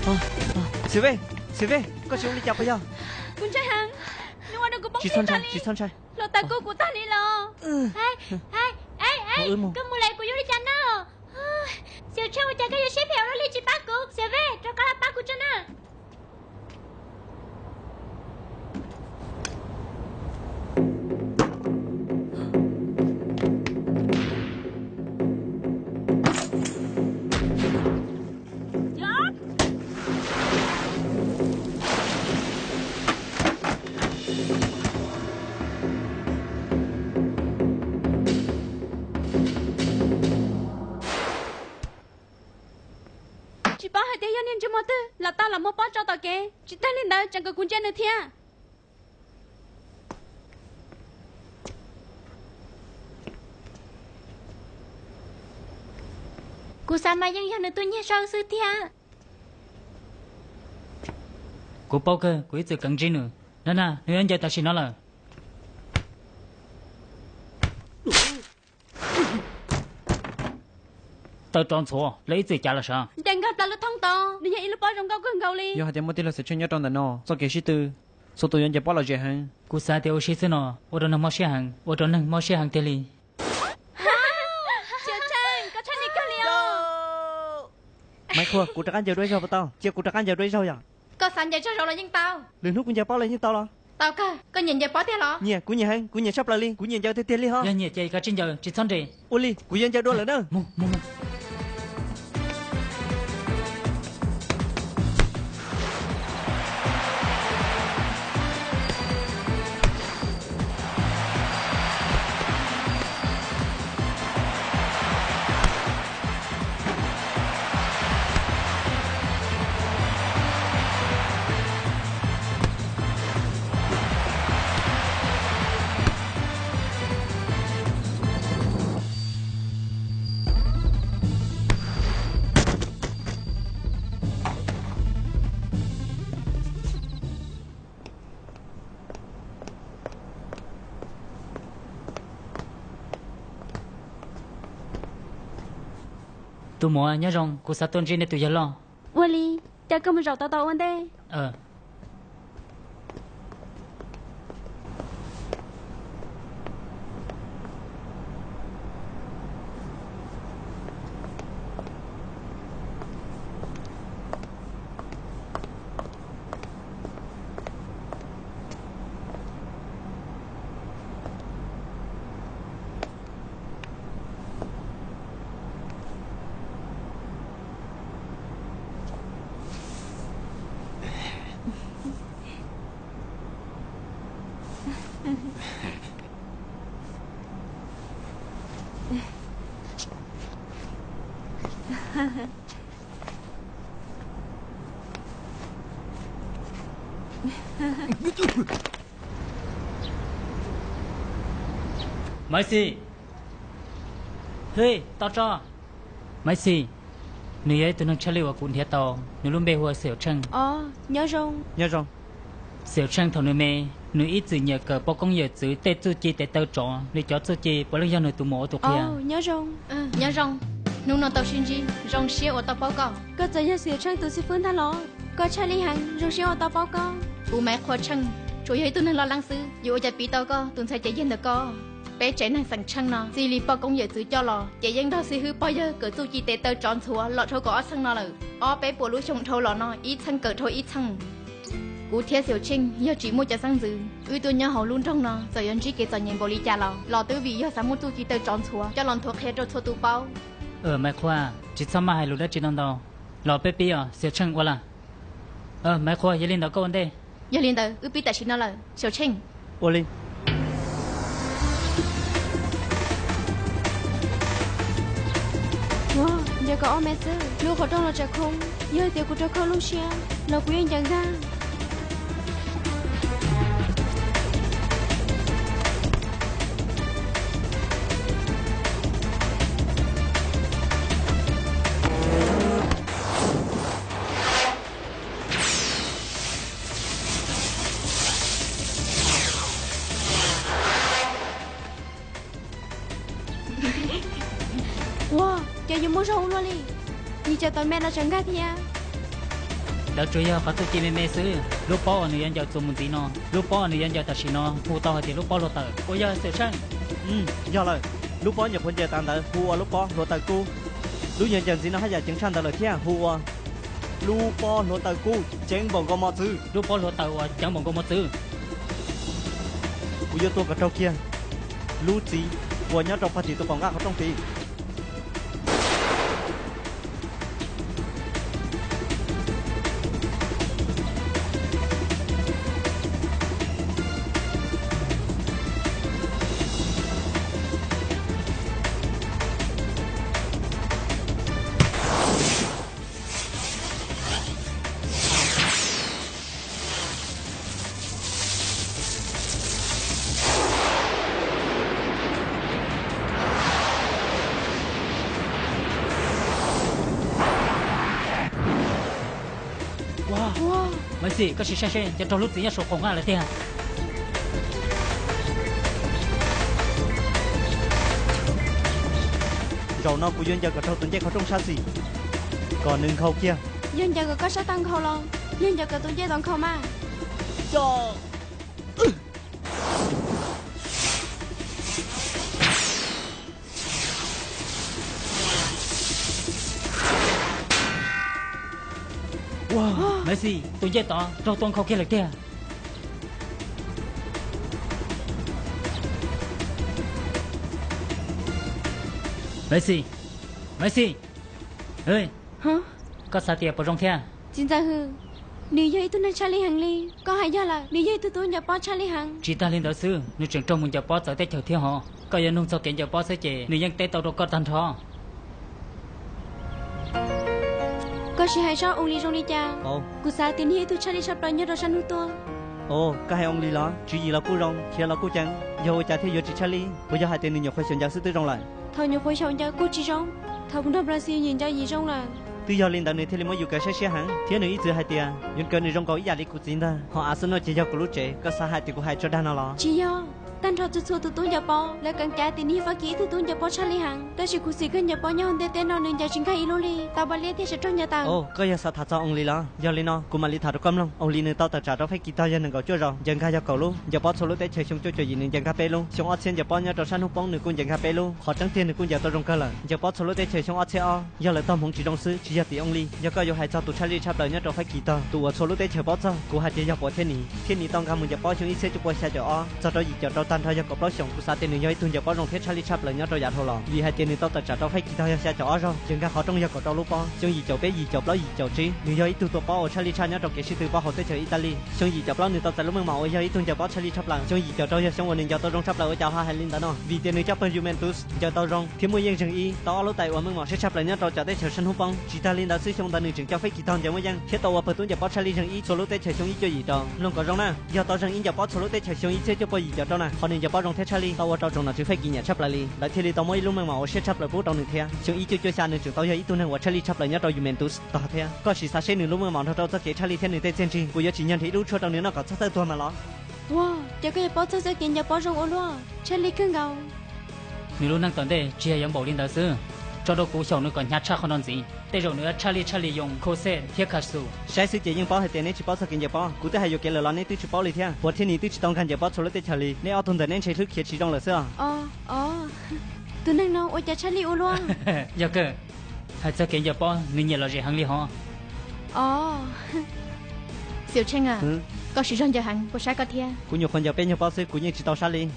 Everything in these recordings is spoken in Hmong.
Xia Vej, Xia Vej, koj tsis ua li cas puas yog? Kuv ntshai heev, nws ua rau kuv poob siab tag li. Tsis txhob ntshai, hluav taws kuj kuv tag li los. Koj mus lawm kuv yuav ua li cas na? Xia Tsheej, ua cas koj yuav siab phem ua luaj li tsis pab kuv? Xia Vej, rov qab los pab kuv tso na. Tsis paub hais tias yog niag ntsej muag twg los tau los muab pob tso tom kev, tsis tag li ntawd tseem kom kuv ntsia nws thiab. Kuv xav mas yeej yog nws tus nyiag sau xwb thiab. Kuv paub kawg, kuv ib txwm keev ntsib nws. Na na, nws yuav ncaws tam sim no lawm. Taw tsov ntxhuav, lawv ib txwm cav los sav. Ncaws nkag plaws lub thoob tod, nws yog ib lub pob zoo nkauj kawg nkaus li. Yog hais tias muaj tij laug Xia Tsheej nyob rau ntawm no, txoj kev sib tw, txhua tus yuav ncaws pob lom zem heev. Kuv xav tias ua si xwb no, ua rau neeg mob siab heev, ua rau neeg mob siab heev tiag li. Xia Tsheej, koj tshaj nim kawg li os. Maiv Qhua, kuv rov qab ncaws dua ib zaug puas tau? Cia kuv rov qab ncaws dua ib zaug yom. Koj xav ncaws tsawg zaus los yeej tau. Lwm hnub kuv ncaws pob los yeej tau los? Tau kawg, koj nyiam ncaws pob tiag los? Nyiam, kuv nyiam heev, kuv nyiam tshaj plaws li, kuv nyiam ncaws tiag tiag li ho. Yog nyiam ces koj tsis ncaws, tsis txhob nres. Ua li, kuv yuav ncaws dua lawm na. Tus muam nyob zoo, kuv xav tuaj ntsib nej tus yawg loj. Ua li, cia koj mus zaum tau tau ua ntej. Maiv Xis, hej, tau tso. Maiv Xis, nws yog ib tug neeg tshaj lij uas kuv nrhiav tau, nws lub npe hu ua Xiaum Tsheej. Nyob zoo. Xiaum Tsheej thaum nws me, nws ib txwm nyiam kawm poj koob yawm txwv tej txuj ci tes taw tsov, nws cov txuj ci puav leej yog nws tus muam ua tus qhia. Nyob zoo, hnub no tau sib ntsib, zoo siab uas tau paub koj. Koj txawm yog Xiaum Tsheej tus xib fwb ntag los? Koj tshaj lij heev, zoo siab uas tau paub koj. Kuv Maiv Qhua Tsheej, tsuas yog ib tug neeg loj leeb xwb, yuav ua cas piv tau koj tus ntxhais cem yag ntawm koj. Peb tsev neeg xeem Tsheej no txij li poj koob yawm txwv coj los ces yeej nrog xib hwb pog yawg kawm txuj ci tes taw tsov ntxhuav los dhau kaum ob txheej no lawm. Ob peb puas lub xyoo dhau los no ib txheej kawm dhau ib txheej. Kuv thiab Xiaum Tsheej yog tsis muaj cov xeeb ntxwv, wb tuaj nyob hauv lub nroog no txawm yuav ntsib kev txom nyem npaum li cas los, los twb vim yog xav muaj txuj ci taw tsov ntxhuav coj los nthuav qhia rau txhua tus paub. Maiv Qhua, tsis txhob maj hais lus dab tsi ntau ntau, los peb pib os, Xiaum Tsheej ua lawm. Maiv Qhua, yog li ntawd koj ua ntej. Yog li ntawd wb pib tam sim no lawm, Xiaum Tsheej. Ua li. Ua, ncaws kom ob me xwb, lub qhov rooj los tsam khoob, yog hais tias kuv rau khau lub siab los kuv yeej ncaws ntag. Ua, cas yuav muaj zog ua luaj li, yim cov tau me no tseem nkag thiab. Ntawd tsuas yog qhov txuj ci me me xwb. Lub pob uas nws yuav ncaws txuas mus ntxiv no, lub pob uas nws yuav ncaws tam sim no hu tau hais tias lub pob hluav taws. Puas yog Xwm Tsheej? Yog lawm, lub pob nyuam qhuav ncaws tas ntawd hu ua lub pob hluav taws kub. Lub yuav ncaws ntxiv no haj yam ceev tshaj ntawd lawm thiab, hu ua lub pob hluav taws kub ceev npaum nkaus mos txwv. Lub pob hluav taws uas ceev npaum nkaus mos txwv. Kuv yuav tua kom raug kiag lub txiv uas nyob rau pog tim tus kaum nqaj qhov rooj tid. Maiv Xis, koj sim saib seb, nco raug lub txiv nyob saum qaum nqaj lawm tiag. Zaum no kuv yuav ncaws kom raug tus ncej qhov rooj sab xis, kom nws nkhaus kiag. Yog ncaws kom koj sab tau nkhaus los yog ncaws kom tus ncej tau nkhaus mas? Maiv Xis, tus ncej tod raug tua nkhaus kiag lawm tiag. Maiv Xis, Maiv Xis, koj xav tias puas zoo thiab? Txiv ntxawm Hwm, nws yog ib tug neeg tshaj lij heev li. Koj hais yog lawm, nws yog ib tug tub ncaws pob tshaj lij heev. Tsis tag li ntawd xwb, nws tseem raug mus ncaws pob txawv teb chaws thiab hos. Koj yuav nug txog kev ncaws pob xwb ces nws yeej teb tau rau koj tag nrho. Koj sim hais Sab Oos Lis zoo li cas? Kuv xav tias nws yog ib tug tshaj lij tshaj plaws nyob rau sab hnub tuaj. Koj hais Oos Lis los? Tswv yim los kuj zoo, khiav los kuj ceev, yog ua cas thiaj yuav tsis tshaj lij? Puas yog hais tias nws nyuam qhuav xyaum ncaws xwb twb zoo lawm? Thaum nyuam qhuav xyaum ncaws kuj tsis zoo, thaum mus nrog Brazil yim ncaws yim zoo lawm. Twb yog li ntawd nws thiaj li muab Yus Kaws saib siab heev, thiab nws ib txwm hais tias Yus Kaws nws zoo nkaus ib yam li kuv txiv ntag. Ho Arsenal ces yog kuv lub tsev. Koj xav hais tias kuv hais tso dag no los? Tsis yog. Tag nrho txhua txhua tus tub ncaws pob lawv kheev cav tias nws yog Fab Kis ib tug tub ncaws pob tshaj lij heev, tab sis khuv xim kawg ncaws pob nyob hauv ntiaj teb no nws ncaws tsis nkag ib lub li, tau npaj liab thiab sawv raug ncaws tawm. Koj yog xav tham txog Oos Lis los? Yog li no kuv mam li tham rau koj mloog. Oos Lis nws tau tawm tsam rau Fab Kis tog yog nees nkaum cuaj zaus, ncaws nkag yog kaum lub. Ncaws pob txhua lub teb chaws xyoo cuaj caum yim nws ncaws nkag peb lub. Xyoo ob txhiab ncaws pob nyob rau sab hnub poob nws kuj ncaws nkag peb lub. Qhov tseeb tiag nws kuj ncaws tau zoo kawg lawm. Ncaws pob txhua lub teb chaws xyoo ob txhiab ob yog lawv tog hmoov tsis zoo xwb, tsis yog tim Oos Lis. Yog koj yuav hais txog tus tshaj lij tshaj plaws nyob rau Fab Kis tog, tus uas txhua lub teb chaws paub txog, kuv hais tias yog Puav Thiab Nis. Thiab Nis tau nkag mus ncaws pob xyoo ib txhiab cuaj pua xya caum ob txog rau yim caum rau tag nrho yog kaum plaub xyoos. Kuv xav tias nws yog ib tug ncaws pob zoo thiab tshaj lij tshaj plaws nyob rau yav dhau los, vim hais tias nws tau tawm tsam rau Fab Kis tog yog xya caum ob zaug, ncaws nkag qhov rooj yog kaum rau lub pob. Xyoo yim caum peb, yim caum plaub, yim caum tsib nws yog ib tug tua pob uas tshaj lij tshaj nyob rau kev sib tw pob hauv teb chaws Italy. Xyoo yim caum plaub nws tau txais lub meej mom uas yog ib tug ncaws pob tshaj lij tshaj plaws. Xyoo yim caum rau yog xyoo uas nws ncaws tau zoo tshaj plaws. Ua cas ho hais li ntawd no? Vim tias nws coj pawg Juventus ncaws tau zoo thiab muaj yeej zeeg ib, tau ob lub tais uas meej mom siab tshaj plaws nyob rau cov teb chaws sab hnub poob. Tsis tag li ntawd xwb, xyoo ntawd nws tseem coj Fab Kis tog ncaws muaj yeej thiab tau ua pawg tub ncaws pob tshaj lij zeeg ib txhua lub teb chaws xyoo ib cuaj yim rau. Mloog kom zoo na, yog tau zeeg ib ncaws pob txhua lub teb chaws xyoo ib txhiab cuaj pua yim caum rau na, qhov nws ncaws pob zoo thiab tshaj lij tau ua rau tsoom nom tswv Fab Kis nyiam tshaj plaws li. Lawv thiaj li tau muab ib lub meej mom uas siab tshaj plaws pub rau nws thiab. Xyoo ib cuaj cuaj xya nws tseem tau yog ib tug neeg uas tshaj lij tshaj plaws nyob rau Juventus tog thiab. Koj sim xav seb nws lub meej mom nrog rau txoj kev tshaj lij thiab nws tej txiaj ntsig puas yuav tsis nyog nrhiav ib lub tshuaj rau nws noj kom txog txawj tuag mas los? Ua, cas koj yuav paub txog txoj kev ncaws pob zoo ua luaj, tshaj lij kawg nkaus. Nws lub neej tom ntej tsis yog yuav npaum li ntawd xwb. Tso rau kuv xyaum nws kom hnyav tshaj qhov no ntxiv, tej zaum nws yuav tshaj lij tshaj li yoo Kho Xej thiab Kha Xus. Saib xwb ces yeej paub hais tias neb tsis paub txog kev ncaws pob. Kuv twb hais yuam kev lawm los neb twb tsis paub li thiab. Puav Thiab Nis twb tsis tau nkag ncaws pob txhua lub teb chaws li. Neb ob tug ntawm neb ntshe hlwb khiav tsis zoo lawm xwb os. Tus neeg no ua cas tshaj lij ua luaj. Yog kawg, hais txog kev ncaws pob nws nyiam lom zem heev li hos. Os, Xiaum Tsheej a, koj siv zog ncaws heev, kuv saib koj thiab. Kuv nyuam qhuav ncaws peb nyuag pob xwb kuv yeej tsis tau sab li.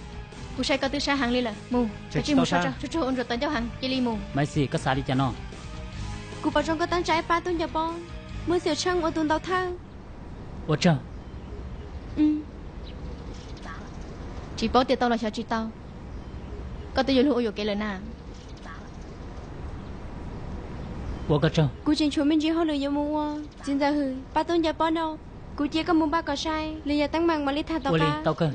Kuv saib koj twb sab heev li lawm, mus, tsuag tsuag ua ntsuag tawv ncauj heev cia li mus. Maiv Xis, koj xav li cas no? Kuv pom zoo koj tab tsa ib pab tub ncaws pob, muab Xiaum Tsheej ua tus ntaus thawj. Ua tsaug. Tsis paub tias tau los xyov tsis tau, koj twb yuav luag ua yuam kev lawm na. Ua koj tsaug. Kuv tseem tshuav me ntsis hauj lwm yuav mus ua. Txiv ntxawm Hwm, pab tub ncaws pob no, kuv cia koj mus npaj kom sai, lwm yam teeb meem mam li tham tom qab. Tau kawg.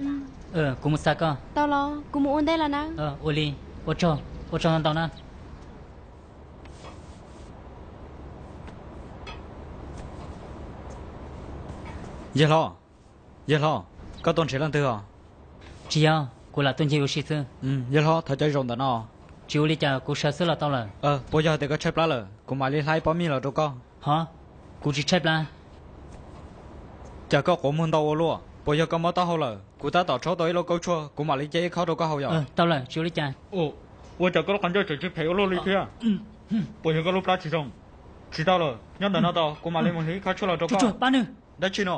Kuv mus xa koj. Tau los, kuv mus ua ntej los na. Ua li, ua tsaug, ua tsaug ntau ntau na. Yawg hlob, yawg hlob, koj tuaj nrhiav leej twg os? Tsis yog, kuv lam tuaj ncig ua si xwb. Yawg hlob, thov caw zaum ntawm no. Tsis ua li cas, kuv sawv xwb los tau lawm. Puas yog hais tias koj tshaib plab lawm? Kuv mam li hlab ib pob mij los rau koj. Ho, kuv tsis tshaib plab. Cas koj quav muag ntau ua luaj? Puas yog koj mob taub hau lawm? Kuv tab tom rhaub tau ib lub kaub tshuaj, kuv mam li ce ib khob rau koj haus yom. Tau lawm, tsis ua li cas. Ua cas koj lub qhov ncauj tseem tsis phem ua luaj li thiab? Puas yog koj lub plab tsis zoo? Tsis tau lawm, nyob ntawm no tos, kuv mam li mus hliv ib khob tshuaj los rau koj. Dab tsi no?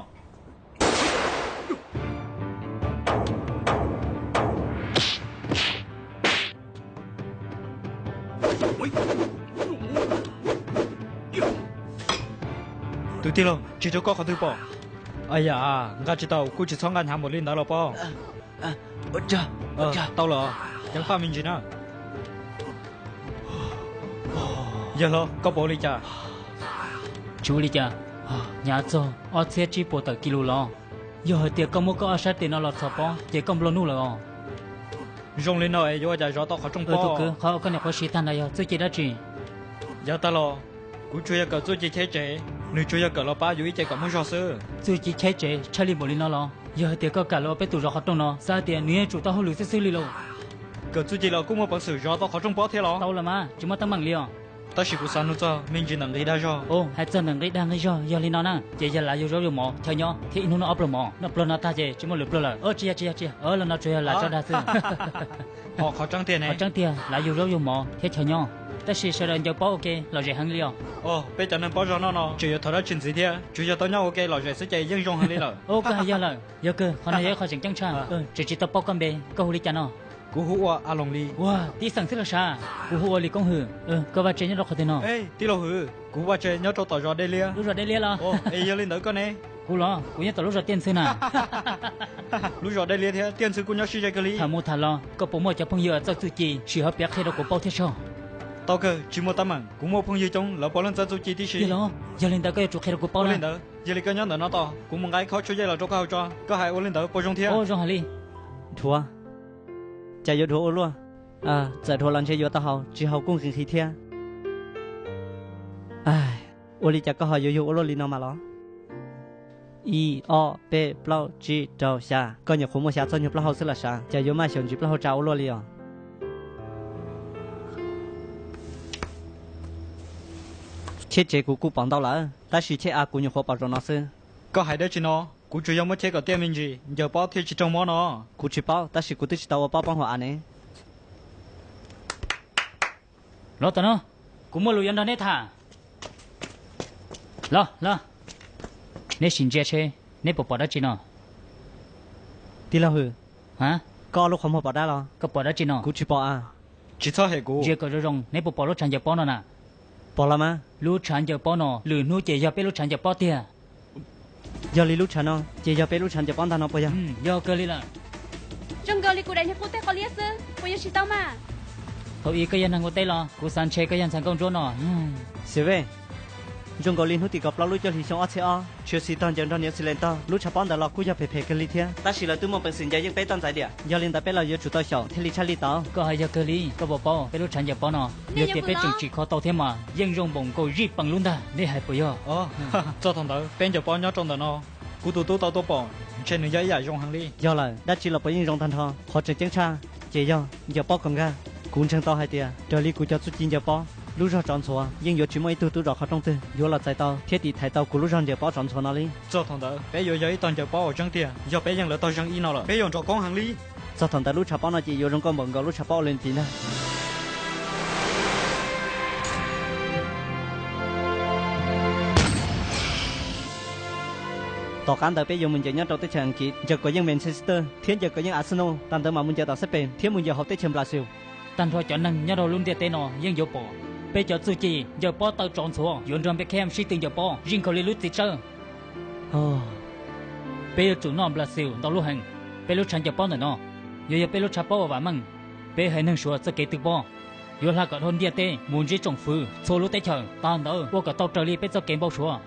Tus tij laug, tsis rau koj qhov twg pom. Aya, nqa tsis tau kuj tsis txhob nqa hnyav npaum li ntawd los pov. Tau lawm, ceev faj me ntsis na. Yawg hlob, koj puas ua li cas? Tsis ua li cas. Hnyav txog ob txhiab tsib puas tawm kis lus los. Yog hais tias koj muab koj ob sab tes no los txhos pov ces koj nplua nuj lawm os. Zoo li no es yuav ua cas zov tau qhov rooj pov? Tus kwv, qhov koj niam qhuav siv tag ntawd yog txuj ci dab tsi? Yav tag los, kuv tsuas yog kawm txuj ci cheb tsev, nws tsuas yog kawm los pab yus ib ce kom muaj zog xwb. Txuj ci cheb tsev tshaj li npaum li no los? Yog hais tias koj kam los ua peb tus zov qhov rooj no, xav hais tias nws yeej tsum tau hauj lwm xwb xwb li lauj. Kawm txuj ci los kuj muaj peev xwm zov tau qhov rooj pov thiab los? Tau los mas, tsis muaj teeb meem li os. Tab sis kuv xav nug txog me ntsis ntawm nqi dag zog. Hais txog ntawm nqi dag nqi zog yog li no na, ces yog lav yug zaub yug mov chaw nyob thiab ib hnub noj ob pluag mov. Noj pluag no tag ces tsis muaj lwm pluag lawm. Tsis yog, tsis yog, tsis yog, los no tsuas yog lav tso dag xwb. Qhov tseeb tiag ne? Qhov tseeb tiag, lav yug zaub yug mov thiab chaw nyob. Tab sis sawv daws ncaws pob ua ke lom zem heev li os. Peb cov neeg pob zog noj no tseem yuav thov dab tsi ntxiv thiab? Tsuas yog tau nyob ua ke lom zem xwb ces yeej zoo heev li lawm. Koj hais yog lawm, yog kawg, qhov no yog ib qho tseem ceeb tshaj. Tseem tsis tau paub koj npe, koj hu li cas no? Kuv hu ua A Loos li. Ua tib xeem xwb los sav? Kuv hu ua Lis Koob Hwm. Koj vaj tse nyob rau qhov twg no? Tij laug Hwm, kuv vaj tse nyob rau tom zos Dej Liab. Lub zos Dej Liab los? Es yog li ntawd koj ne? Kuv los? Kuv nyob tom lub zos Tiaj Ntxhw na. Lub zos Dej Liab thiab Tiaj Ntxhw kuj nyob sib ze kawg li. Tham mus tham los, koj puas muaj cov phooj ywg txawj txuj ci, sim ho piav qhia rau kuv paub thiab soj. Tau kawg, tsis muaj teeb meem, kuv muaj phooj ywg coob, lawv puav leej txawj txuj ci tib si. Li ntawd, yog li ntawd koj yuav tsum qhia rau kuv paub. Ua li ntawd, yog li koj nyob ntawm no tos, kuv mus nqa ib khob tshuaj yej los rau koj haus tso, koj hais ua li ntawd puas zoo thiab? Zoo heev li. Dhuav, cas yuav dhuav ua luaj? Txawm dhuav los ntshe yuav tau haus, tsis haus kuj nqhis nqhis thiab. Ua li cas koj ho yuav yug ua luaj li no mas los? Ib, ob, peb, plaub, tsib, rau, xya. Koj nyuam qhuav muaj xya txoj nyuag plaub hau xwb los sav, cas yuav maj xyaum ntsis plaub hau tsa ua luaj li os. Cheb tsev kuv kuj pom ntau lawm, tab sis cheb av kuv nyuam qhuav pom zaum no xwb. Koj hais dab tsi no? Kuv tsuas yog muab cheb kom tiaj me ntsis, ncaws pob thiaj tsis raug mob no. Kuv tsis paub, tab sis kuv twb tsis tau ua pob poob hauv av ne. Los tom no, kuv muaj lus yuav nrog neb tham. Los, los. Neb sim ntsia seb neb puas pom dab tsi no. Tij laug Hwm, koj ob lub qhov muag pom dab los? Koj pom dab tsi no? Kuv tsis pom a. Tsis txhob hem kuv. Ntsia kom zoo zoo, neb puas pom lub tshav ncaws pob no na? Pom los mas. Lub tshav ncaws pob no lwm hnub ces yog peb lub tshav ncaws pob tiag. Yog li lub tshav no ces yog peb lub tshav ncaws pob ntag no puas yog? Yog kawg li lawm. Zoo nkaus li kuv daim niag qub teb qos liab xwb, puas yuav tsis tau mas? Thaum ub koj yog neeg ua teb los kuv xav ntshe koj yog ntxhais nkauj ntsuab no. Xav ve, zoo nkaus li hnub tim kaum plaub lub cuaj hlis xyoo ob txhiab ob, tshwm sim tog ncaws nrog niam xis lees tog, lub tshav pob ntawd los kuj yog phem phem kawg li thiab, tab sis lawv twb muaj peev xwm ncaws yeej peb toj ntxais diam. Yog li ntawd peb los yuav tsum tau xyaum thiaj li tshaj li tau. Koj hais yog kawg li, koj puas paub peb lub tshav ncaws pob no, yog tias peb tseem tsim kho tau thiab mas yeej zoo npaum nkaus zij peem lub ntag, nej hais puas yog? Txog thaum ntawd peb ncaws pob nyob rau ntawm no, kuv tus tub tau tuaj pom, ntshe nws yog ib yam zoo heev li. Yog lawm, dab tsi los puav yeej zoo tag nrho, qhov tseem ceeb tshaj ces yog ncaws pob kom nkag. Kuv ntseeg tau hais tias raws li kuv cov txuj ci ncaws pob, lub zog tsov ntxhuav yeej yuav tsis muaj ib tug tub zov qhov rooj twg yuav los txais tau thiab tiv thaiv tau kuv lub zog ncaws pob tsov ntxhuav no li. Txog thaum ntawd peb yuav yog ib tog ncaws pob uas tseeb tiag, yog peb yeej lawv tog zeeg ib no lawm, peb yuav nrov koob heev li. Txog thaum ntawd lub tshav pob no ces yuav zoo nkauj npaum nkaus lub tshav pob Olympic ntag. Tom qab ntawd peb yuav mus ncaws nyob rau teb chaws Askiv, ncaws kom yeej Manchester thiab ncaws kom yeej Arsenal, tag ntawd mam mus ncaws tom Spain thiab mus ncaws hauv teb chaws Brazil. Tag nrho cov neeg nyob rau lub ntiaj teb no yeej yuav pom peb cov txuj ci ncaws pob taw tsov ntxhuav yuav nrog Beckham sib tw ncaws pob zij nkaus li lub txiv tsawb. Peb yuav tsum noj Brazil ntau lub heev. Peb lub tshav ncaws pob ntawm no yuav yog peb lub tshav pob uas vam meej. Peb haiv neeg Suav txoj kev tw pob yuav hla kom dhau ntiaj teb mus ntsib tsoom fwv txhua lub teb chaws, tag ntawd ua kom tau raws li peb txoj kev npau suav.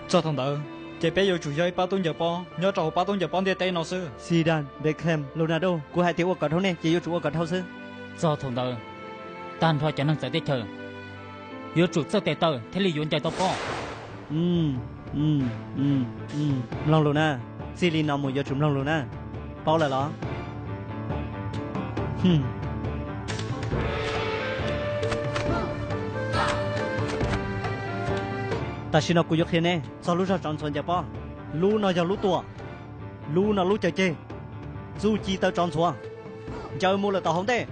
Txog thaum ntawd ces peb yuav tsum yog ib pab tub ncaws pob nyob rau hauv pab tub ncaws pob ntiaj teb no xwb. Zidane, Beckham, Ronaldo, kuv hais tias ua kom dhau nej ces yuav tsum ua kom dhau xwb. Txog thaum ntawd, tag nrho cov neeg txawv teb chaws yuav tsum txawj tes taw thiaj li yuav ncaws tau pob. Mloog lus na, txij li no mus yuav tsum mloog lus na. Paub lawm los? Tam sim no kuv yuav qhia nej txog lub zog tsov ntxhuav ncaws pob. Lub no yog lub tuaj, lub no lub cawm ceg, txuj ci taw tsov ntxhuav, ncaws mus lawm tom hauv ntej.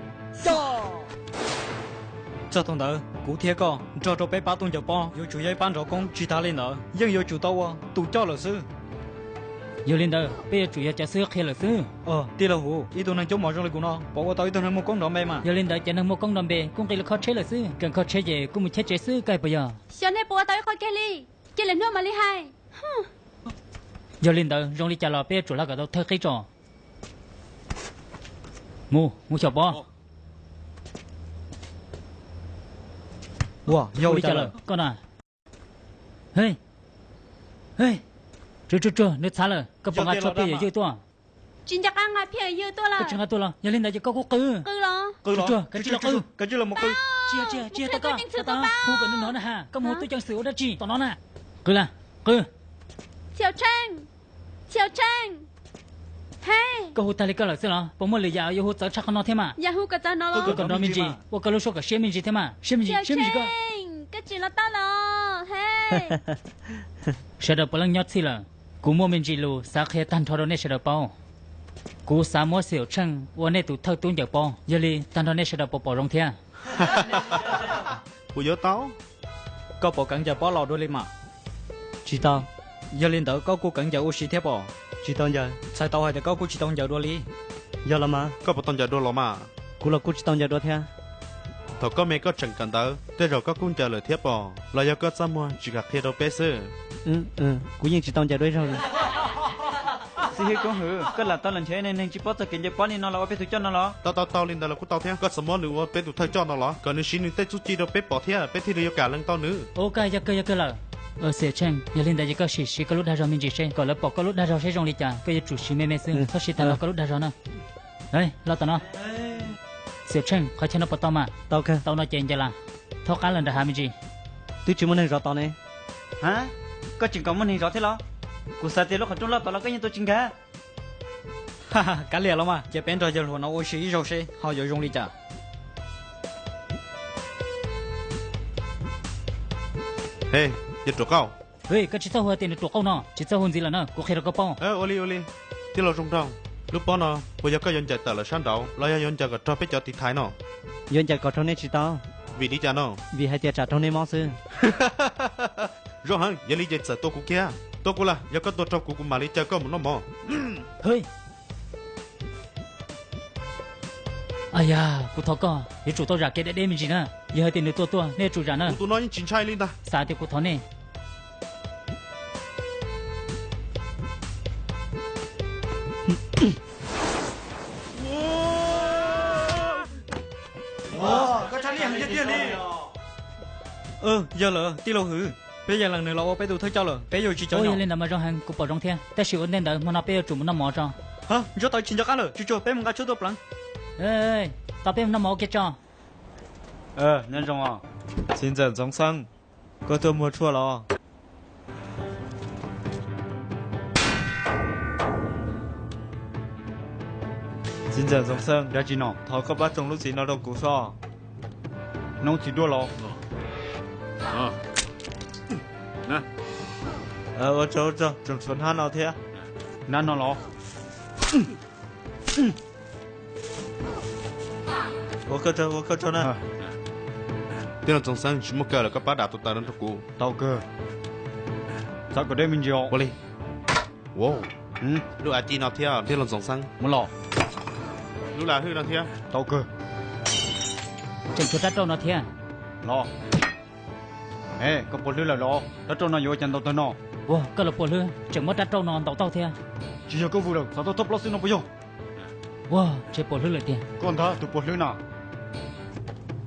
Txog thaum ntawd kuv thiab koj nrog rau peb pab tuaj ncaws pob yuav tsum yog ib pab nrov koob, tsis tas li ntawd yeej yuav tsum tau ua tus coj lawm xwb. Yog li ntawd peb yuav tsum yog cov xwb qhia lawm xwb. Tij laug Huv, ib tug neeg coob mov zoo li kuv no puas ua tau ib tug neeg muaj koob nrov npe mas? Yog li ntawd cov neeg muaj koob nrov npe kuj nqis los kho tsheb lawm xwb, keem kho tsheb ces kuj mus cheb tsev xwb, koj puas yog? Xyov nej puas ua tau ib qho kiag li, cia lwm hnub mam li hais. Yog li ntawd zoo li cas los peb yuav tsum hla kom tau thawj qib tso. Mus, mus xyaum pob. Ua li cas lawm koj na? Tsuag tsuag, nws txhav lawm, koj puas nqa tshuaj phiaj yawm ywj tuaj? Tsis nco qab nqa phiaj yawm ywj tuaj lawm. Koj tsis nqa tuaj los? Yog li ntawd ces koj kuj qw. Tsuag tsuag, kav tsij los qw. Tsis yog, tsis yog, tsis yog, hu kom nws hnov na ha, koj mus hu tub ceev xwm ua dab tsi tom no na? Qw las, qw. Txhiaum Tsheej, Txhiav Tsheej. Hej, koj hu tag li koj lawm xwb los? Puas muaj lwm yam yuav hu txawv tshaj qhov no thiab mas? Yam hu kom txawv no los? Hu kom nrov me ntsis, ua koj lub suab kom siab me ntsis thiab mas. Siab me ntsis, siab me ntsis koj. Koj tsis los tau los? Hej, sawv daws puav leej nyob txhij lawm. Kuv muaj me ntsis lus xav qhia tag nrho rau nej sawv daws paub. Kuv xav muab Txhiav Tsheej ua nej tus thawj tub ncaws pob, yog li tag nrho nej sawv daws puas pom zoo thiab? Kuv yuav tau. Koj puas keev ncaws pob los dua li mas? Tsis tau. Yog li ntawd koj kuj keev ncaws ua si thiab pob? Tsis tau ncaws. Txhais tau hais tias koj kuj tsis tau ncaws dua li. Yog los mas. Koj puas tau ncaws dua los mas? Kuv los kuj tsis tau ncaws dua thiab. Thaum koj me koj tseem kawm ntawv, tej zaum koj kuj ncaws lawm thiab pob, los yog koj txaj muag tsis kam qhia rau peb xwb? Kuv yeej tsis tau ncaws dua ib zaug li. Xib hwb Koob Hwm, koj lam tau los nrhiav neeg tsis paub txog kev ncaws pob li no los ua peb tus coj no los? Tau tau tau, li ntawd los kuj tau thiab. Koj xav muab nws ua peb tus thawj coj no los? Kom nws siv nws tej txuj ci rau peb pom thiab peb thiaj li yuav kam lees tau nws. Ua koj yog kawg yog kawg lawm. Txhiav Tsheej, yog li ntawd ces koj sim siv koj lub dag zog me ntsis seb kom lawv pom koj lub dag zog seb zoo li cas, koj yuav tsum siv me me xwb, txhob siv tag nrho koj lub dag zog na. Los tom no. Txhiav Tsheej, qhov chaw no puas tau mas? Tau kawg. Tau no ces ncaws las. Thaub qab lawm nram hav me ntsis. Twb tsis muaj neeg zov tod ne. Ha, koj tseem kom muaj neeg zov thiab los? Kuv xav tias lub qhov rooj loj tod los koj yeej tua tsis nkag. Kav liam los mas, cia peb nrog yawg hluas no ua si ib zaug seb ho yuav zoo li cas. He, yawg ruam qauj. Koj tsis txhob hu tias nws ruam qauj no, tsis txhob hu ntxiv lawm na, kuv qhia rau koj paub. Ua li ua li, tij laug Zoo Nraug, lub pob no puas yog koj yuav ncaws tawm lawm sab nraud los yog yuav ncaws kom raug peb cov tiv thaiv no? Yuav ncaws kom raug nej tsis tau. Vim li cas no? Vim hais tias tsam raug nej mob xwb. Zoo heev, yog li ces txawm tua kuv kiag. Tua kuv lawm, yog koj tua raug kuv kuv mam li caw koj mus noj mov. Yog, kuv thov koj yuav tsum tau zam kev deb deb me ntsis na. Yog hais tias nws tua tuaj nej yuav tsum zam na. Kuv tus no yeej tsis ntshai li ntag. Xav tias kuv thov nej. Yog lawm tij laug Hwm, peb yeej lees nws los ua peb tus thawj coj lawm, peb yuav tsis cov nyob. Yog li ntawd mas zoo heev, kuv pom zoo thiab. Tab sis ua ntej ntawd hmo no peb yuav tsum mus noj mov tso. Ha, ntsuab tawv tsis nco qab lawm, tsuag tsuag peb mus nqa tshuaj tuaj pleev. Tos peb mus noj mov ua ke tso. Nyob zoo os. Txiv ntxawm Ntxoov Xeeb, koj tuaj muag tshuaj los? Txiv ntxawm Ntxoov Xeeb, dab tsi no? Thov koj pab tsoo lub txiv no rau kuv soj. Noob txiv duaj los. Ua tsaug, ua tsaug, tseem tshuav hnab no thiab. Hnab no los? Ua koj tsaug, ua koj tsaug na. Tij laug Ntxoov Xeeb, tsis muaj kaw lawm, koj pab dam tus taws no rau kuv. Tau kawg. Txav kom deb me ntsis os. Ua li. Lub a ci no thiab, tij laug Ntxoov Xeeb. Muab los. Lub la hwj no thiab. Tau kawg. Tseem tshuav rab rauj no thiab. Los. E, koj puas hlwb lawm los? Rab rauj no yuav ua cas ntaus tawg no? Ua, koj los puas hlwb, tseem muab rab rauj no ntaus tau thiab. Tsis yog koj vwm lawm, xav tau thoj plaub xwb no puas yog? Ua, ntshe puas hlwb lawm tiag. Koj ntag tus puas hlwb na.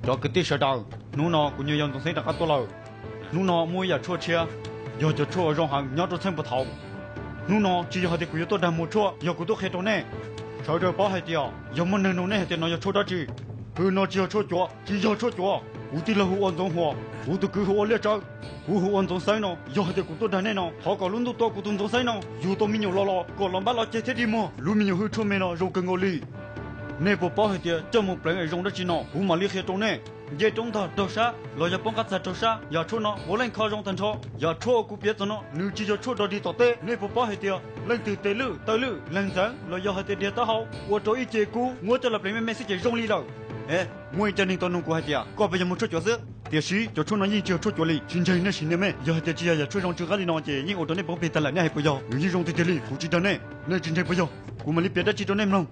Cov kwv tij sawv daws, hnub no kuv nyuam yau Ntxoov Xeeb rov qab tuaj lawm. Hnub no muaj ib yam tshuaj tshiab, yog cov tshuaj uas zoo heev nyob rau txheej puag thaum. Hnub no tsis yog hais tias kuv yuav tuaj dag muag tshuaj, yog kuv tuaj qhia rau nej. Sawv daws paub hais tias yog muaj neeg nug nej hais tias no yog tshuaj dab tsi, hwm no tsis yog tshuaj cuav, tsis yog tshuaj cuav. Kuv tij laug hu ua Ntxoov Huas, kuv tus kwv hu ua Liaj Tsawb, kuv hu ua Ntxoov Xeeb no. Yog hais tias kuv tuaj dag nej no, thov kom lub ntuj tua kuv tus Ntxoov Xeeb no yug tau me nyuam los los kom los npab los ceg thiab dig muag. Lub me nyuam hwj tshuaj me no zoo kawg nkaus li. Nej puas paub hais tias coj mus pleev es zoo dab tsi no? Kuv mam li qhia rau nej. Nce roob ntog raug sab los yog poob qab txag raug sab, yam tshuaj no puav leej kho zoo tag nrho. Yam tshuaj uas kuv piav txog no nws tsis yog tshuaj rog dig tom teb. Nej puas paub hais tias leej twg tes lwj taw lwj leeg ntxeev los yog hais tias diag taub hau ua rau ib ce kub muab coj los pleev me me xwb ces zoo li lawm. E, muaj ib co neeg tau nug kuv hais tias koj puas yog muag tshuaj cuav xwb, tiam sis cov tshuaj no yeej tsis yog tshuaj cuav li. Tsis ntseeg nej sim nias me, yog hais tias tsis yog yam tshuaj zoo tsw qab li no ces yeej ua rau nej poob plig tag lawm, nej hais puas yog? Nws yeej zoo tiag tiag li, kuv tsis dag nej, nej tsis ntseeg puas yog? Kuv mam li piav dab tsi rau nej mloog.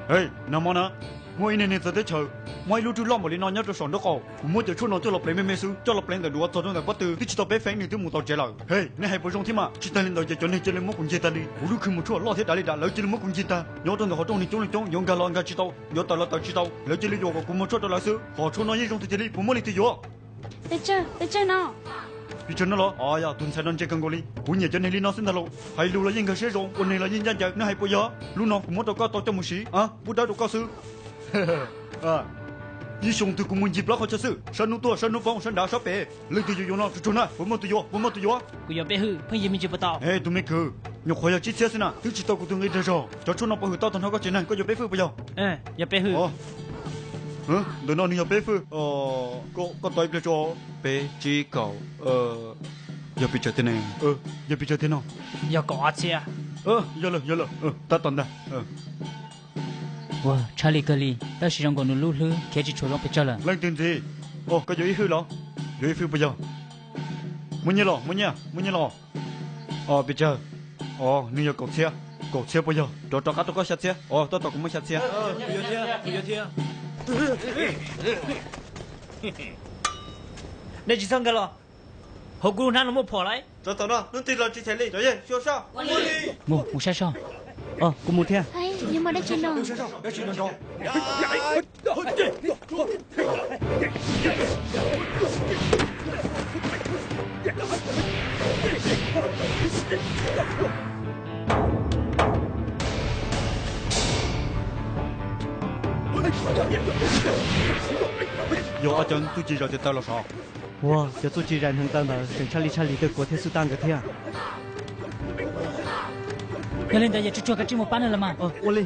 Hej, nag hmo na, muaj ib niag neeg txawv teb chaws muab ib lub rwj loj npaum li no nyob rau saum nraub qaum. Kuv muab cov tshuaj no coj los pleev me me xwb, coj los pleev ntawm duav txog rau ntawm pob tw twb tsis tau peb feeb nws twb mus tau tsev lawm. Hej, nej hais puas zoo thiab mas? Tsis tag li ntawd ces cov neeg cia li muab kuv ncig tag li. Kuv lub khw muag tshuaj loj thiab dav li dav, lawv cia li muab kuv ncig tag. Nyob rau ntawm qhov rooj neeg coob li coob, yuav nkag los nkag tsis tau, yuav tawm los tawm tsis tau, lawv cia li yuam kom kuv muag tshuaj rau lawv xwb. Qhov tshuaj no yeej zoo tiag tiag li, puas muaj leej twg yuav? Pes tsawg, pes tsawg no? Pes tsawg no los? Os, yog tus ntxhais no ntse kawg nkaus li. Kuv nyiam cov neeg li no xwb ntag lauj, hais lus los yeej nkag siab zoo, ua neeg los yeej ncaj ncees, nej hais puas yog? Lub no kuv muab rau koj tau coj mus siv, pub dawb rau koj xwb. Ib xyoo twg kuv mus ncig plaub qhov chaw xwb, sab hnub tuaj, sab hnub poob, sab nrad, sab pem, leej twg yuav yuav no, tsuag tsuag na, puas muaj tus yuav, puas muaj tus yuav? Kuv yuav peb hwj, pheej yig me ntsis puas tau? E, tus me kwv, nyuam qhuav yog tsib txhiab xwb na, twb tsis tau kuv tus nqi dag zog. Cov tshuaj no puas hwm tau tag nrho koj tsev neeg, koj yuav peb hwj puas yog? Yog peb hwj. Ntawm no nws yog peb hwj. Koj tos ib pliag tso. Peb, tsib, kaum, yog pes tsawg tiag ne? Yog pes tsawg tiag no? Yog kaum ob txhiab. Yog lawm, yog lawm, tab tom ntag. Ua, tshaj li kawg li, tab sis zoo nkaus nws lub hlwb khiav tsis tshua zoo pes tsawg lawm. Leej twg ntxiv? Koj yuav ib hwj los? Yuav ib hwj puas yog? Muaj nyiaj los, muaj nyiaj, muaj nyiaj los? Os, pes tsawg? Os, nws yog kaum txhiab. Kaum txhiab puas yog? Rov rov qab rau koj xya txhiab. Os, tab tom kuv muaj xya txhiab. Nej tsis txhob nkag los, hauv kuv lub hnab no muaj phom lauj. Mus, mus saib soj. Os, kuv mus thiab. Yog muaj dab tsi no? Yog ob cov txuj ci zais tes taw los sav. Ua, cov txuj ci zais hneev taw ntawd tseem tshaj li tshaj li tej kuav thiab xwb tag nkawd thiab. Yog li ntawd yog tsuag tsuag kav tsij mus pab nws los mas. Ua li.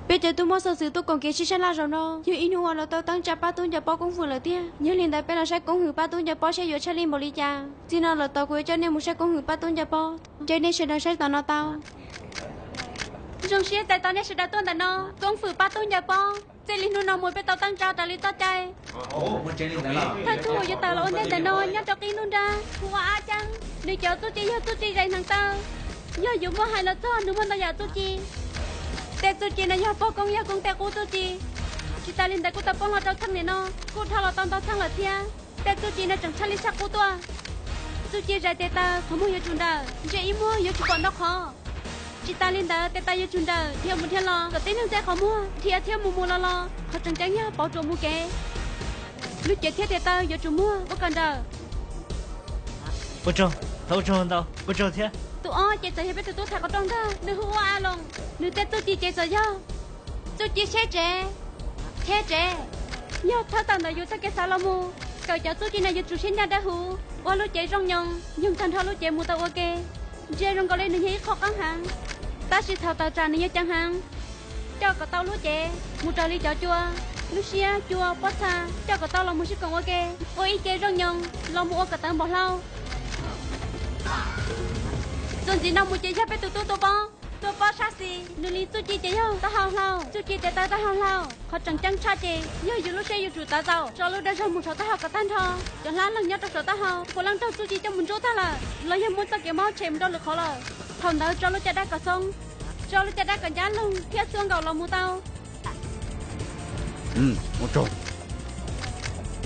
Peb cov tub mab xov xwm tuaj koom kev sib saib laj zaum no yog ib hnub uas lawv tau teeb tsa pab tub ncaws pob koob hwm lawm tiag. Yog li ntawd peb los saib koob hwm pab tub ncaws pob seb yuav tshaj lij npaum li cas. Txij no lawm tau kuv yuav coj nej mus saib koob hwm pab tub ncaws pob, ces nej sawv daws saib tom no tau. Zoo siab txais tos nej sawv daws tuaj ntawm no. Koob hwm pab tub ncaws pob, txij li hnub no mus peb tau teeb tsa raws li txoj cai. Thawj tug uas yuav tawm los ua ntej ntawm no nyob rau qib ntuj nrab hu ua Ab Ceeb. Nws cov txuj ci yog txuj ci zais hneev taw. Yog yuav muaj hais los txog nws muaj ntau yam txuj ci, tej txuj ci no yog pog koob yog koob tej qub txuj ci. Tsis tas li ntawd kuj tau poob los rau txheej niam no, kuj dhau los tau ntau txheej lawm thiab. Tej txuj ci no tseem tshaj li tshaj qub tuaj. Txuj ci zais tes taw qhov muag yuav tsum nrawm, ntsej ib muag yuav tsum pom ntau qhov. Tsis tas li ntawd tes taw yuav tsum nrawm dhia mus dhia los kom tib neeg tej qhov muag dhia thiab mus mus los los, qhov tseem ceeb yog pauv ruam mus kev. Lub cev thiab tes taw yuav tsum muag ua kom nrawm. Ua tsaug, thov ua tsaug ntau, ua tsaug thiab. Tus ob ces txawm yog peb tus tub thaiv qhov rooj ntag, nws hu ua A Loos. Nws tej txuj ci ces txawm yog txuj ci cheb tsev, cheb tsev. Yog thawb tawm ntawm yus txoj kev xav los mus, kawm cov txuj ci no yuav tsum siab ncaj dawb huv, ua lub cev zoo nyoos, yoog tag nrho lub cev mus tau ua ke. Ntsia zoo nkaus li nws yog ib qho qoob heev, tab sis thaum tawm tsam nws yuav ceev heev. Coj kom tau lub cev mus raws li cov cua, lub siab, cua, pob txha, coj kom tau los mus sib koom ua ke, ua ib ce zoo nyoos los mus ua kom tawv npaum hlau. Txuas ntxiv no mus ces yog peb tus tub tua pob, tua pob sab xis, nws li txuj ci ces yog taub hau hlau, txuj ci tes taw taub hau hlau. Qhov tseem ceeb tshaj ces yog yus lub siab yuav tsum tawv txaus, tso lub dag zog mus saum taub hau kom tag nrho. Cov hlab leeg nyob rau saum taub hau puav leej raug txuj ci coj mus ntsub tag lawm, los yog muab txoj kev mob tshem mus rau lwm qhov lawm. Thaum ntawd tso lub caj dab kom xoob, tso lub caj dab kom ncab loog thiab txhua nkaus los mus tau.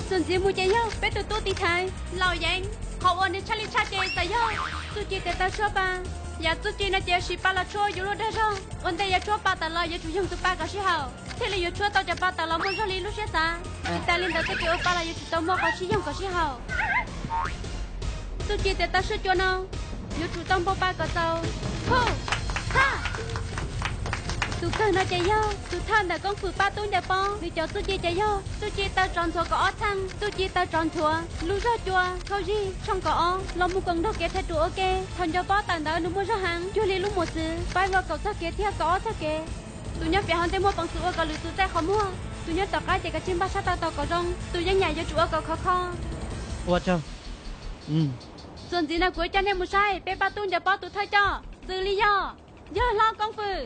Txuas ntxiv mus ces yog peb tus tub tiv thaiv Laus Yeev, qhov uas nws tshaj li tshaj ces txawm yog txuj ci tes taw tshuab pa. Yam txuj ci no ces yuav siv pa los tshuab yus lub dag zog, ua ntej yuav tshuab pa tawm los yuav tsum yoog tus pa kom sib haum, thiaj li yuav tshuab tau cov pa tawm los muaj zog li lub siab xav. Tsis tas li ntawd tej kev ua pa los yuav tsum tau muaj qhov sib yoog kom sib haum. Txuj ci tias tau sib cua no yuav tsum tau npau pa kom txaus. Hu, ha. Tus kawg no ces yog tus thawj ntawm koob fwm pab tub ncaws pob, nws cov txuj ci ces yog txuj ci taw tsov ntxhuav kaum ob txheej, txuj ci taw tsov ntxhuav, lub zog cua, khaub zig, tshooj kaum ob, los mus koom nrog kev thawj ruam ua ke. Thaum ncaws pob tawm ntawd nws muaj zog heev, cuag li lub mos txwv, paib luag kaum txoj kev thiab kaum ob txoj kev. Tus nyob pem hauv ntej muaj peev xwm ua kom lwm tus txaij qhov muag, tus nyob tom qab ces kav tsij npaj sab taw tos kom zoo, tus yeeb yam yuav tsum ua kom khov kho. Ua tsaug. Txuas ntxiv no kuv yuav coj nej mus saib peb pab tub ncaws pob tus thawj coj, xws li yog, yawg hlob koob fwm.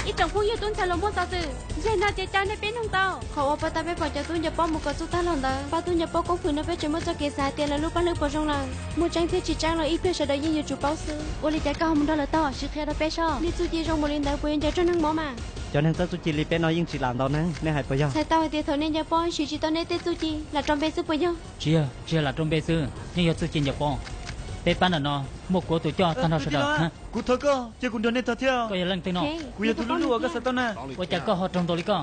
Ib tsoom phooj ywg tub ntxhais los muaj xov xwm, yog no ces caw nej peb noog tau. Qhov uas pab tab peb pom cov tub ncaws pob mus kom txuj tag los ntawd, pab tub ncaws pob koob fwm no peb tseem muaj txoj kev xav hais tias lawv lub paj hlwb puas zoo lawm. Muaj tseeb thiab tsis tseeb los ib pliag sawv daws yeej yuav tsum paub xwb. Ua li cas koj ho mus nrog lawv tog, sim qhia rau peb soj. Nej txuj ci zoo mus li ntawd puas yuav ncaws raug neeg mov mas? Cov neeg txawj txuj ci li peb no yeej tsis lam ntau neeg, nej hais puas yog? Txhais tau hais tias thaum nej ncaws pob siv tsis tau nej tej txuj ci, lam rau npe xwb puas yog? Tsis yog, tsis yog lam rau npe xwb, yeej yog txuj ci ncaws pob. Peb pab ntawm no muaj kuv tus coj tag nrho sawv daws. Kuv thov koj, cia kuv nrog nej tog thiab. Koj yog leej twg no? Kuv yog tus lub lub uas koj xav tau na. Ua cas koj ho raug ntaus li koj?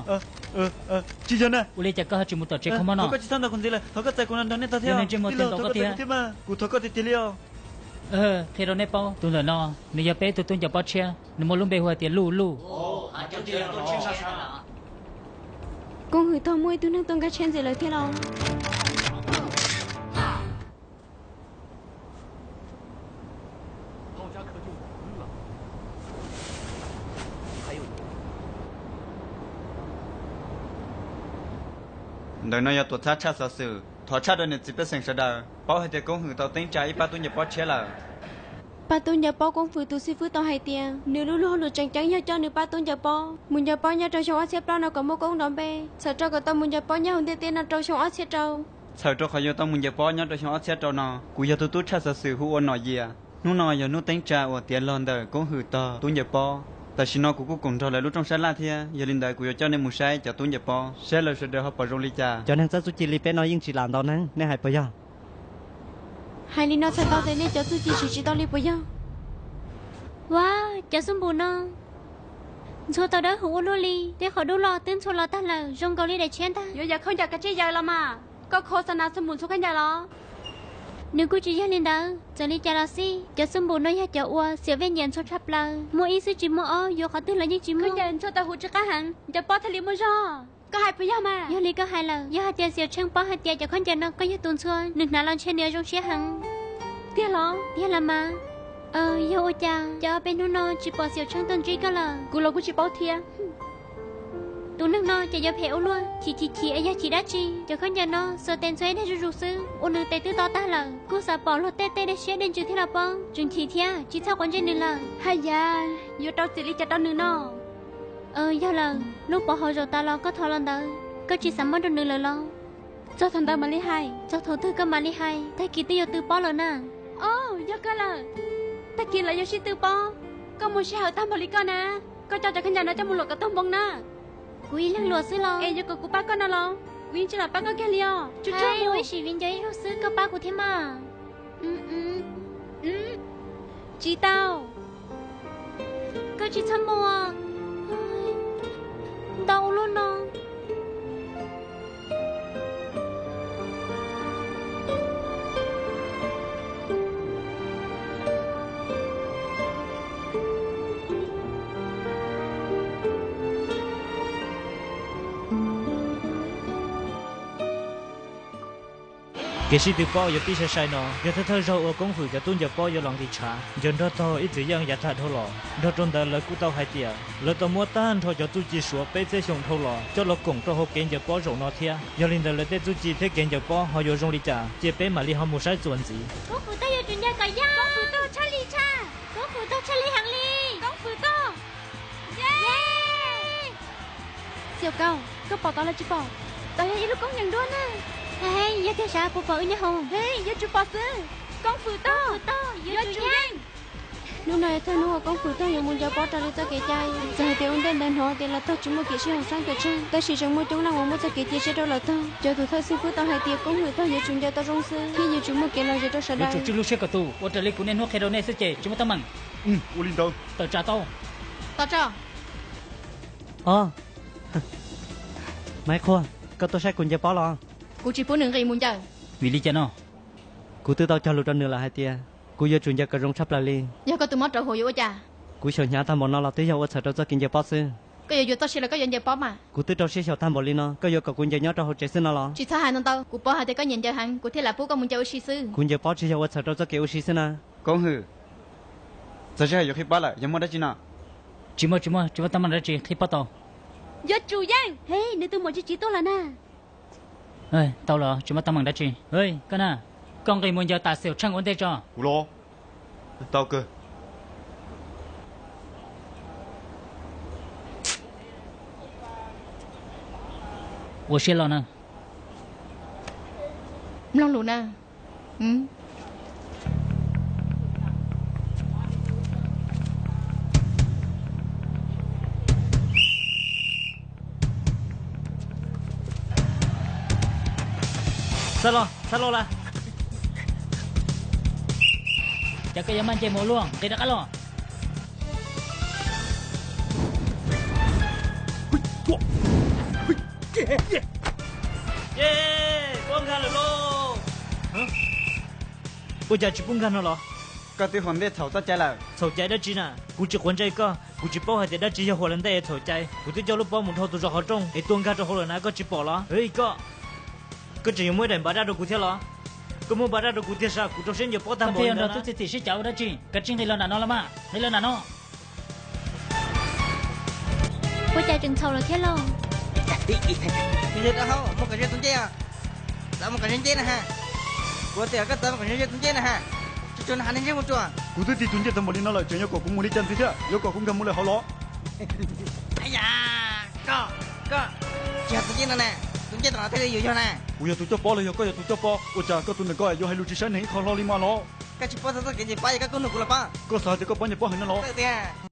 Tsis yog na. Ua li cas koj ho tsis mus tom tsev kho mob no? Koj tsis txhob ntaus kuv ntxiv lawm, thov koj txais kuv nrog nej tog thiab. Yog nej ntsej muag twg ntaus koj thiab? Kuv thov koj tiag tiag li os. Qhia rau nej paub, tus ntawm no nws yog peb tug tub ncaws pob tshiab, nws muaj lub npe hu hais tias Luj Luj. Koob hwm tog muaj ib tug neeg tuaj nkag tshiab ntxiv lawv thiab los? Ntawm no yog tuam txhab tshaj xov xwm, thov tshaj rau niam txiv pej xeem sawv daws paub hais tias Koob Hwm tau teeb tsa ib pab tub ncaws pob tshiab lawm. Pab tub ncaws pob Koob Hwm tus xib fwb tau hais tias nws lub luag hauj lwm tseem ceeb yog coj nws pab tub ncaws pob mus ncaws pob nyob rau xyoo ob txhiab plaub no kom muaj koob nrov npe, txhawm rau kom tau mus ncaws pob nyob hauv ntiaj teb no rau xyoo ob txhiab rau. Txhawm rau qhov yuav tau mus ncaws pob nyob rau xyoo ob txhiab rau no, kuv yog tus tub tshaj xov xwm hu ua Nom Yias. Hnub no yog hnub teeb tsa uas tiav log ntawm Koob Hwm tog tub ncaws pob. Tam sim no kuv kuj koom nrog lawv lub rooj sab laj thiab, yog li ntawd kuv yuav coj nej mus saib cov tub ncaws pob, saib lawv sawv daws ho pom zoo li cas. Cov neeg txawj txuj ci li peb no yeej tsis lam ntau neeg, nej hais puas yog? Hais li no txhais tau tias nej cov txuj ci siv tsis tau li puas yog? Ua, cov xub npum no ntxhua tau dawb huv ua luaj li, tej qhov dub los twb ntxhua los tag lawm, zoo nkaus li daim tshiab ntag. Yuav yam khaub ncaws kav tsij yaws los mas, koj kho xa nas xub npum ntxhua khaub ncaws los? Nws kuj tsis yog li ntawd, txawm li cas los xij, cov xub npum no yog cov uas xiam vej nyiam ntxhua tshaj plaws, muaj ib xwb tsis muaj ob, yuav qhov twg los yeej tsis muaj. Khaub ncaws ntxhua tau huv tsis qab heev, ncaws pob thiaj li muaj zog. Koj hais puas yog mas? Yog li koj hais lawm, yog hais tias Xiaum Tsheej paub hais tias cov khaub ncaws no koj yog tus ntxhua, nws hnav los ntshe nws zoo siab heev. Tiag los? Tiag los mas. Yog ua cas cov peb hnub no tsis pom Xiaum Tsheej tuaj ntsib koj lawm? Kuv los kuj tsis paub thiab. Tus neeg no ces yuav phem ua luaj, chim chim chim es yog chim dab tsi? Cov khaub ncaws no xuas tes ntxhua ib daig zuj zus xwb, ua nws tes twb to tag lawm. Kuj xav pom luag tej tej dej siab dej ntsws thiab los pob, tseem chim thiab, tsis txhob quav ntsej nws lawm. Haj yam, yuav rau txim li cas rau nws no? Yog lawm, lub pov haum zaum tas los koj thov los ntawd, koj tsis xav muab rau nws lawm los? Txog thaum ntawd mam li hais. Txog thaum twg koj mam li hais, tag kis twb yuav tw pob lawm na. Au, yog kawg lawm. Tag kis lawv yuav sib tw pob. Koj muaj sij hawm tag npaum li koj na, koj coj cov khaub ncaws no coj mus luam kom tag npoo na. Kuv ib leeg luam xwb los? Es yuav kom kuv pab koj no los? Kuv yeej tsis lam pab koj kiag li os. Tsuj tsuag mus, ib sim viv ncaus ib zaug xwb koj pab kuv thiab mas. Tsis tau. Koj tsis txhob mus. Ntau ua luaj no. Kev sib tw pob yuav pib sai sai no yog thawj thawj zaug uas Koob Hwm cov tub ncaws pob yuav los nqis tshav. Ncaws nrog tog ib txwm yeej yav tag dhau los, nrog rau ntawd lawv kuj tau hais tias lawv tau muab tag nrho cov txuj ci suav peb txhiab xyoo dhau los coj los koom rau hauv kev ncaws pob zaum no thiab. Yog li ntawd lawv tej txuj ci thiab kev ncaws pob ho yuav zoo li cas, cia peb mam li ho mus saib txuas ntxiv. Koob Hwm tog yuav tsum ncaws kom yog. Koob Hwm tog tshaj li tshaj. Koob Hwm tog tshaj li heev li. Koob Hwm tog. Xiaum Kaus, koj pom tod los tsis pom? Tod yog ib lub koob nyeem duab na. He, yog tiag sav puas pom wb nyob hauv? He, yuav tsum pom xwb. Koob Hwm tog, yuav tsum yeej. Hnub no yog thawj hnub uas Koob Hwm tog yuav mus ncaws pob raws li txoj kev cai. Txawm hais tias ua ntej ntawd hnov tias lawv tog tsis muaj kev sib haum xeeb pes tsawg, tab sis tseem muaj coob leej uas muaj txoj kev cia siab rau lawv tog. Cov tus thawj xib fwb tau hais tias Koob Hwm tog yuav tsum ncaws tau zoo xwb thiab yuav tsum muaj kev lom zem rau sawv daws. Yuav tsum tswj lub siab kom tus, ua raws li kuv niaj hnub qhia rau nej xwb ces tsis muaj teeb meem. Ua li ntawd. Tawm tsam tau. Tawm tsam. Os. Maiv Qhuag, koj tuaj saib kuv ncaws pob los? Kuv tsis pub nws nqis mus ncaws. Vim li cas no? Kuv twb tau cog lus rau nws lawm hais tias kuv yuav tsum ncaws kom zoo tshaj plaws li. Yog koj tus mob rau hauv yuav ua cas? Kuv xyaum hnyav tag npaum no los twb yog ua txhawm rau txoj kev ncaws pob xwb. Koj yuav yuav txoj sia los koj yuav ncaws pob mas? Kuv twb rau siab xyaum tag npaum li no, koj yuav kom kuv ncaws nyob rau hauv tsev xwb no los? Tsis txhob hais ntau ntau, kuv paub hais tias koj nyiam ncaws heev, kuv thiaj lam pub koj mus ncaws ua si xwb. Kuv ncaws pob tsis yog ua txhawm rau txoj kev ua si xwb na. Koob Hwm, txog sij hawm yuav qhib pob lawm, yog muaj dab tsi no? Tsis muaj, tsis muaj, tsis muaj teeb meem dab tsi, qhib pob tau. Yuav tsum yeej. He, nws tus muam tsis tsis tuaj lawm na. Tau los tsis muaj teeb meem dab tsi. Koj na, koj nqis mus ncaws tas xyaum tsheej ua ntej tso. Kuv los? Tau kawg. Ua siab los na. Mloog lus na. Xav los, xav los lawm. Cas koj yuav maj nce mus luaj, nqis rov qab los. Poob nkag lawm lauj. Ua cas tsis pub nkag no los? Koj twb hu ntej txhaum txoj cai lawm. Txhaum cai dab tsi na? Kuv tsis quav ntsej koj, kuv tsis paub hais tias dab tsi yog hu lawv ntej txhaum cai. Kuv twb coj lub pob mus dhau tus zos qhov rooj es tua nkag rau hauv lawm na, koj tsis pom los? Koj, koj tseem yuav muab ib daim npav daj rau kuv thiab los? Koj muab npav daj rau kuv tiag sas, kuv rau siab ncaws pob tag npaum li ntawd na. Tub txi txim sib cav ua dab tsi? Kav tsij nqis los nram no los mas, nqis los nram no. Ua cas tseem txhaum lawm thiab lauj? Yog rau hauv mus kom ze tus ncej os. Txawm mus kom ze ncej na ha. Kuv tias koj txawm mus kom ze tus ncej na ha. Tsuas tsuas no ha neeg ntsej muag tsuas. Kuv twb tig tus ncej tag npaum li no lawm, tseem yuav kom kuv mus li cas ntxiv thiab? Yuav kom kuv nkag mus lawm hauv los? Koj, koj, tsis yog tus ncej no na. Tus ncej tom no thiaj li yuav yog na. Kuv yog tus coj pob los yog koj yog tus coj pob? Ua cas koj tus ntawm ko yuav hais lus tsis saib neeg ib qho hlo li mas los? Koj tsis paub txog txoj kev ncaws pob es koj koj nug kuv los pob? Koj xav hais tias koj paub ncaws pob heev no los? Tiag.